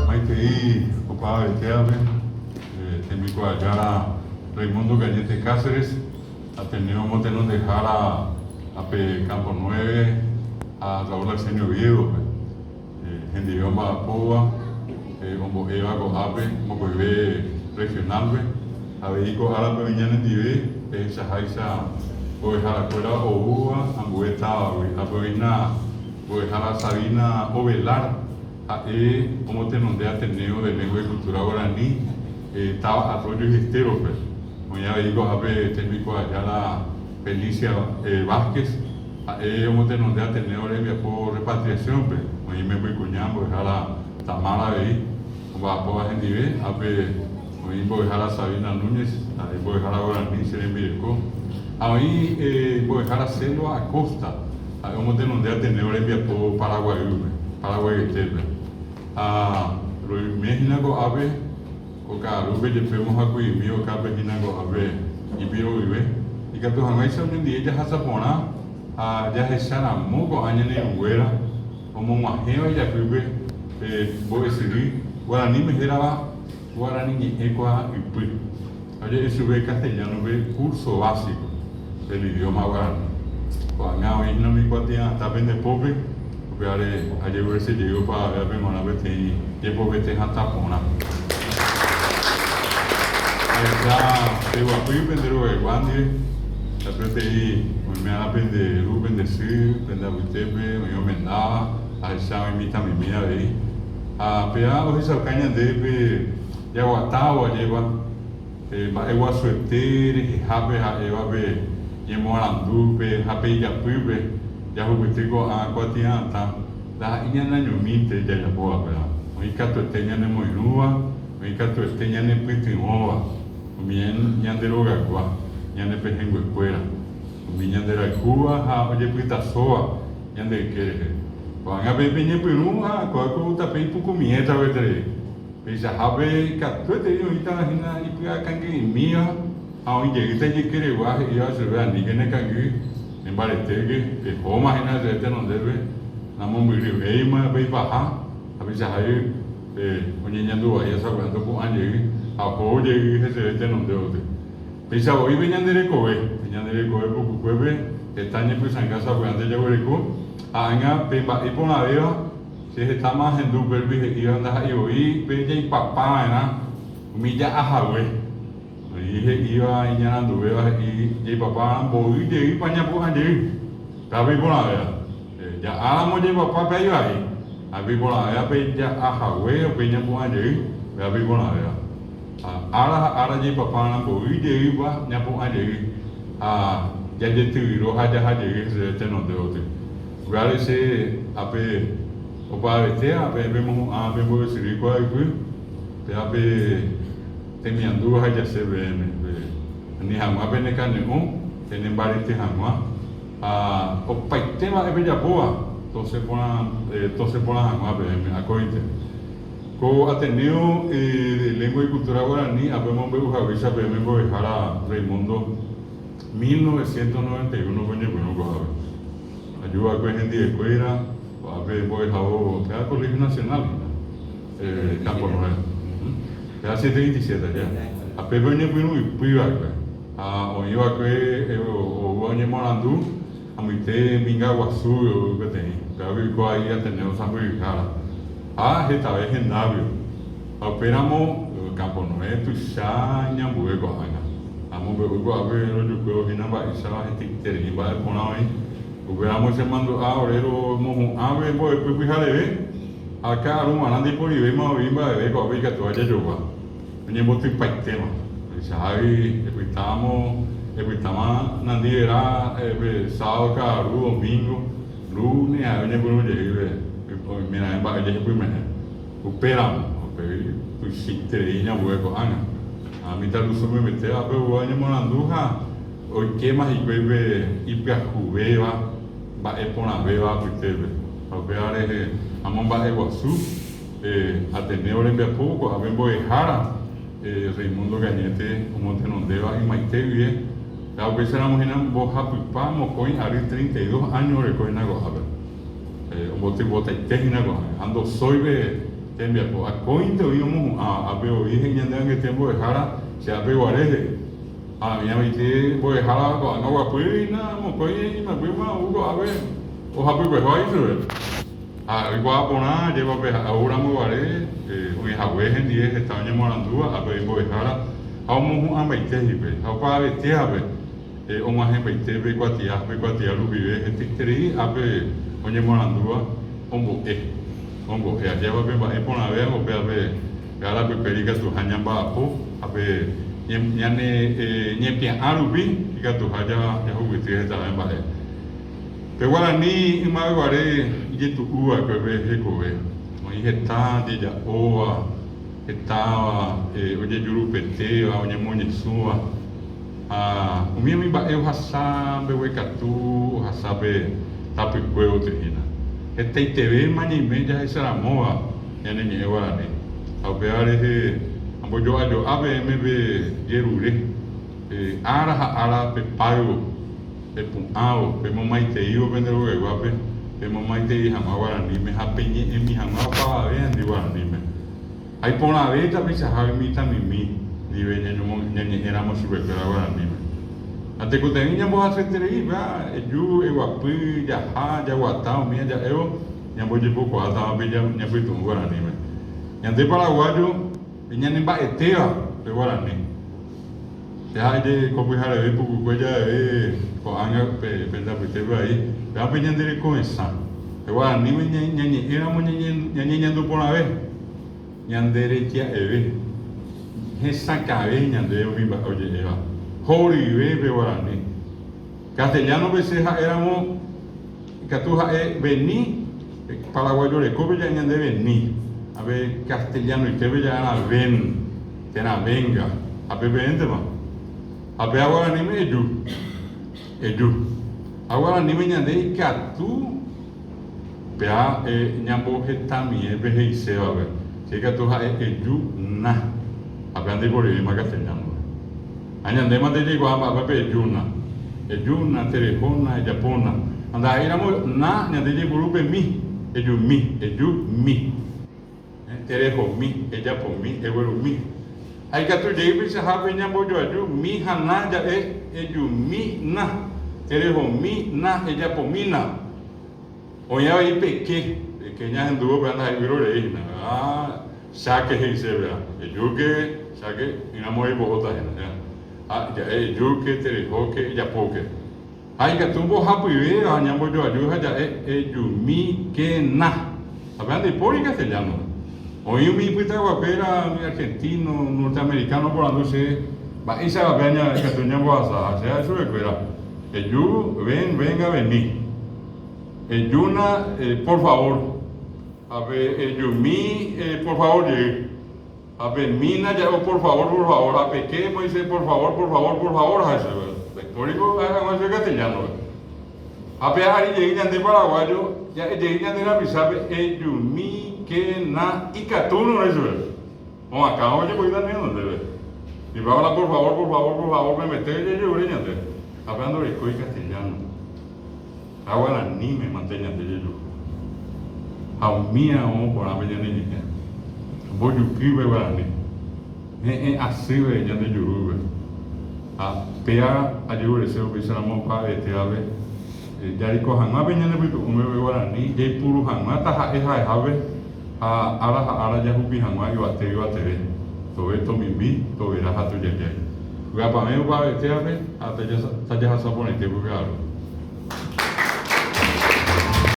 Maitei opavavetévape, tembikuaajára Raimundo Cañete Cáceres, Ateneo motenondehára ape Campo Nueve ha Raúl Arsenio Oviedo-pe, hendive omba'apóva, ombo'éva ko'ápe mokõive regional-pe, avei ko árape oĩ ñanendive pehechaháicha mbo'eharakuéra oúva ambue távagui, ápe oĩna mbo'ehára Sabina Ovelar, ha'e omotenonde Ateneo de Lengua y Cultura Guarani táva Arroyo y Estero-pe. Oĩ avei ko'ápe tembikuaajára Felicia Vázquez, ha'e omotenonde Ateneo rembiapo repatriación-pe, oĩ membykuña mbo'ehára Tamara avei omba'apóva hendive, ápe oĩ mbo'ehára Sabina Núñez, ha'e mbo'ehára guarani che rembireko, ha oĩ mbo'ehára Selva Acosta, ha'e omotenonde Ateneo rembiapo Paraguaýpe, Paraguayetépe. Ha roime hína ko'ápe. Ko ka'arúpe jepe omohakui'imi okápe hína ko'ápe ipiro'yve, ikatu hag̃uáicha oñondive jahasa porã ha jahecha ramo ko'ã ñane irũnguéra omog̃uahẽva ijapýpe pe mbo'esyry guaraníme hérava Guarani ñe'ẽ kuaa ypy. Ha oje'e chupe castellano-pe curso básico del idioma guarani. Ko'ág̃a oĩ hína umi kuatia'atã pende pópe, upévare ajerureche jey opavavévape g̃uarã peteĩ jepovete hatã porã. Ahecha peguapy pende rogaygua ndive, katuetei oime'arã pende ru, pende sy, pende apytépe oĩ omendáva, ahecha oĩ mitãmimi avei. Ha péva ohechauka ñandéve pe Jaguatávo ajépa pe mba'e guasuete rehehápe ha'éva pe ñemoarandúpe ha pe ijapýpe jahupyty ko'ã kuatia'atã ndaha'éi ñanañomínte jajapóva péva, oĩ katuete ñanemoirũva, oĩ katuete ñanepytyvõva, umi ñande rogaygua, ñane pehẽnguekuéra, umi ñanderayhúva ha ojepytasóva ñande yke rehe. Ko'ág̃a pe peñepyrũ ha kóva ko tape ipukumiéta gueterei. Peichahápe ikatuetei oĩtava hína ipy'akangy'imíva ha oĩ jeýta ijykeregua he'íva chupe, Aníke nekangy, nembaretéke, ehóma hína che tenondépe, namombyryvéima pe ipaha, ha peichahágui pe oñeñandu vai asapy'ánte opu'ã jey ha oho jey heseve tenonde gotyo. Péicha voi pe ñande rekove, pe ñande rekove pukukuépe heta ñepysãnga sapy'ánte jaguereko, ha ág̃a pe mba'e iporãvéva, Che hetáma ahendu upérupi he'íva ndaha'éi voi pe jaipapa va'erã umi ja'a hague. Oĩ he'íva iñaranduvéva he'i jaipapa va'erã mboy jeýpa ñapu'ã jey. Péva pe iporãvéva. Ja'áramo jaipapa pe aivai, ha pe iporãvéva pe ja'a hague upéi ñapu'ã jey, péva pe iporãvéva. Ha ára ha ára jaipapa va'erã mboy jeýpa ñapu'ã jey ha jajetyvyro ha jaha jey heseve tenonde gotyo. Upévare che ápe opavavetéva peẽ pemohu'ã pembo'esyry kuaaypy, péva pe temiandu ahejase peẽme, pe ani hag̃ua pene kane'õ, pene mbarete hag̃ua, ha opaite mba'e pejapóva tosẽ porã, tosẽ porã hag̃ua peẽme akóinte. Ko Ateneo de Lengua y Cultura Guarani ápe omombe'u haguéicha peẽme mbo'ehára Raimundo 1991-pe oñepyrũ ko'ápe. Aju va'ekue hendive kuéra, ko'ápe mbo'ehao péva Colegio Nacional hína, Campo Nuevo. Péva 727 aja. Ha pépe oñepyrũ ypy va'ekue. Ha oĩ va'ekue oúva oñemoarandu amoite Minga Guasúgui ou peteĩ. Pévagui oiko ai Ateneo sãmbyhyhára. Ha hetave hendáguio. Ha upéramo Campo Nuevo tuicha iñambue ko'ág̃a. Amombe'u ko'ápe rojukuévo hína mba'éichapa hetaiterei mba'e porã oĩ. Upéramo che mandu'a ore romohu'ãve mbo'epy pyhareve, ha ka'aru g̃uarã ndaiporivéima voi mba'eve ko'ápe ikatúva jajogua. Oñembotypaitéma. Peichahágui epytámo, epytáma nandi vera pe sábado ka'aru, domingo, lunes ha'e oñepyrũ jey pe oimeraẽ mba'e jehepyme'ẽ. Upéramo, upéi tuichaiterei iñambue ko'ág̃a. Ha mitãrusu memetéva pe oúva oñemoarandu ha oikéma hikuái pe ipyahuvéva, mba'e porãvéva apytépe. Ha upéva rehe amomba'eguasu pe Ateneo rembiapo ko'ápe mbo'ehára Raimundo Cañete omotenondéva ymaite guive. Ha upéicharamo hína mbohapypa mokõi ary 32 áño oreko hína ko'ápe. Ombotypotaite hína ko'ág̃a ha ndosói pe tembiapo. Akóinte oĩ omohu'ãva, ápe voi he'i ñande angete mbo'ehára che ápe guare he'i. Ha oĩ avaite mbo'ehára ko'ág̃a oguapy hína mokõi imembýma ou ko'ápe ohapykuehóva ichupe. Ha oikuaa porã ajépa pe ha'e ou ramo guare oĩ hague hendie heta oñemoarandúva ápe oĩ mbo'ehára ha omohu'ãmbaite hikuái. Ha opavavetévape Og̃uahẽmbaite pe kuatia ha pe kuatia rupive hetaiterei ápe oñemoarandúva ombo'e. Ombo'e ajépa pe mba'e porãve upéva pe ára pypéri ikatuha ñamba'apo ha pe ñane ñepia'ã rupi ikatuha jahupyty hetave mba'e. Pe guarani ymaveguare ijetu'u va'ekue pe hekove, oĩ heta jeja'óva, hetáva ojejurupetéva, oñemoñesũva. Ha umi umi mba'e ohasa mbeguekatu ohasa pe tapykue gotyo hína. Hetaitevéma ñaime jahecharamóva ñane ñe'ẽ guarani. Ha upéva rehe ambojo'ajo'a peẽme pe jerure, ára ha ára pepáyvo, pepu'ãvo, pemomaiteívo pende rogayguápe, pemomaitei hag̃ua guaraníme ha peñe'ẽmi hag̃ua opavavéandi guaraníme. Ha iporãve tapichaha mitãmimi ndive ñañe'ẽramo chupekuéra guaraníme. Ha tekotevẽ ñambohaseterei upéva, eju, eguapy, jaha, jaguata umíva ja'évo ñambojepokuaátava pe ñapytu'ũ guaraníme. Ñande paraguayo ñanemba'etéva pe guarani. Che ha'e ko pyhareve pukukue javeve ko'ág̃a pe pende apytépe vai, péva pe ñande rekovesã. Pe guaraníme ñañe'ẽramo ñañeñandu porãve, ñande retia'eve, hesakãve ñandéve umi mba'e oje'éva. Horyve pe guarani. Castellano-pe che ha'éramo ikatu ha'e vení, paraguayo rekópe ja'e ñande vení, ha pe castellanoitépe ja'erã ven térã venga, ha pe peẽntema. Ha péva guaraníme eju, eju. Ha guaraníme ñande ikatu péva ñambohetamie pe he'isévape, che ikatu ha'e eju na, ha péva ndaiporivéima castellano-pe. Ha ñande mante jaikuaa mba'épa pe ejúna. Ejúna, terehóna, ejapóna. Ha ndaha'éiramo na, ñande jaipuru pe mi. Ejumi, eju mi. Terehomi, ejapomi, eguerumi. Ha ikatu jey peichahápe ñambojoaju mi ha na ja'e ejumi na, terehomi na, ejapomi na. Oĩ avei peke, peke ñahendúvo péva ndaha'éi rei hína. Ah, cháke he'ise péva. Ejúke, cháke, ỹramo reipohóta hína. Ha ja'e ejúke, terehóke, ejapóke. Ha ikatu mbohapyvéva ñambojoaju ha ja'e ejumíkena. Ha péva ndaipóri castellano. Oĩ umi ipytaguakuéra, umi argentino, norteamericano oporandu che mba'éichapa péva ikatu ñambohasa. Ha che ha'e chupekuéra, Eju, ven, venga, vení. Ejúna, por favor. Ha pe ejumi, por favor jey. Ha pe mína ja'u por favor, por favor. Ha pe ke Moisés, por favor, por favor, por favor ha'e chupe. Ndaipóriko ha'e hag̃ua chupe castellano-pe. Ha pe ahari jey ñande paraguayo, ja'e jey ñande rapichápe, ejumi, ke, na, ikatúrõ he'i chupe. Oakãva ojepoíta ne renondépe. Ipáva por favor, por favor, por favor, memete ojejerure ñande. Ha péva ndorekói castellano. Ha guaraníme mante ñande jejuhu. Ha umíva omoporã pe ñane ñe'ẽ. Mbojuky pe guarani. He'ẽ asýve ñande jurúpe. Ha péva ajerurese upéicharamo opavetévape jareko hag̃ua pe ñane pytu'ũme pe guarani jaipuru hag̃ua taha'e ha'ehápe ha ára ha ára jahupi hag̃ua yvate yvateve, tove tomimbi, tovera ha tojajái. Vy'apavẽ opavetévape ha tajahasa porãite py'aru.